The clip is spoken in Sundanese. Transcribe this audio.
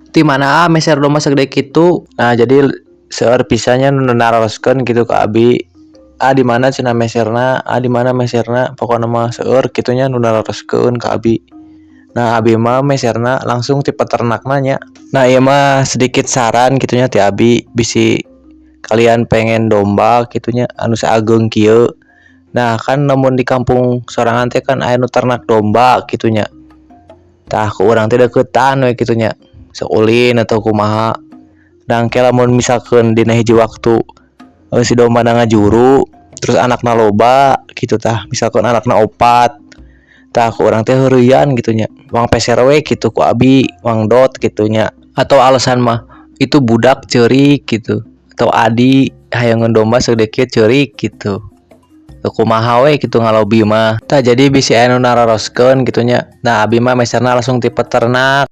Ti mana ah meser domba segede kitu? Nah, jadi seueur pisan nya nu naroskeun gitu ka abi. "Ah, di mana cenah meserna? Ah, di mana meserna?" Pokona mah seueur kitu nya nu naroskeun ka abi. Nah, abi mah meserna langsung ti peternakna nya. Nah, ieu mah sedikit saran kitu nya ti abi, bisi kalian pengen domba kitu nya anu saageng kieu. Nah, kan lamun di kampung sorangan teh kan aya nu ternak domba kitu nya. Tah, ku urang teh deukeutan we kitu nya. Sok ulin atau kumaha. Da engke lamun misalkeun dina hiji waktu si dombana ngajuru terus anakna loba kitu tah, misalkeun anakna opat. Tah, ku urang teh heureuyan kitu nya. Wang peser we kitu ku abi, wang dot kitu nya. Atau alasan mah itu budak ceurik gitu atau adi hayangeun domba segede kieu ceurik gitu. Teu kumaha we kitu ngalobi mah. Tah, jadi bisi aya nu nararoskeun kitu nya. Nah, abi mah meserna langsung ti peternak.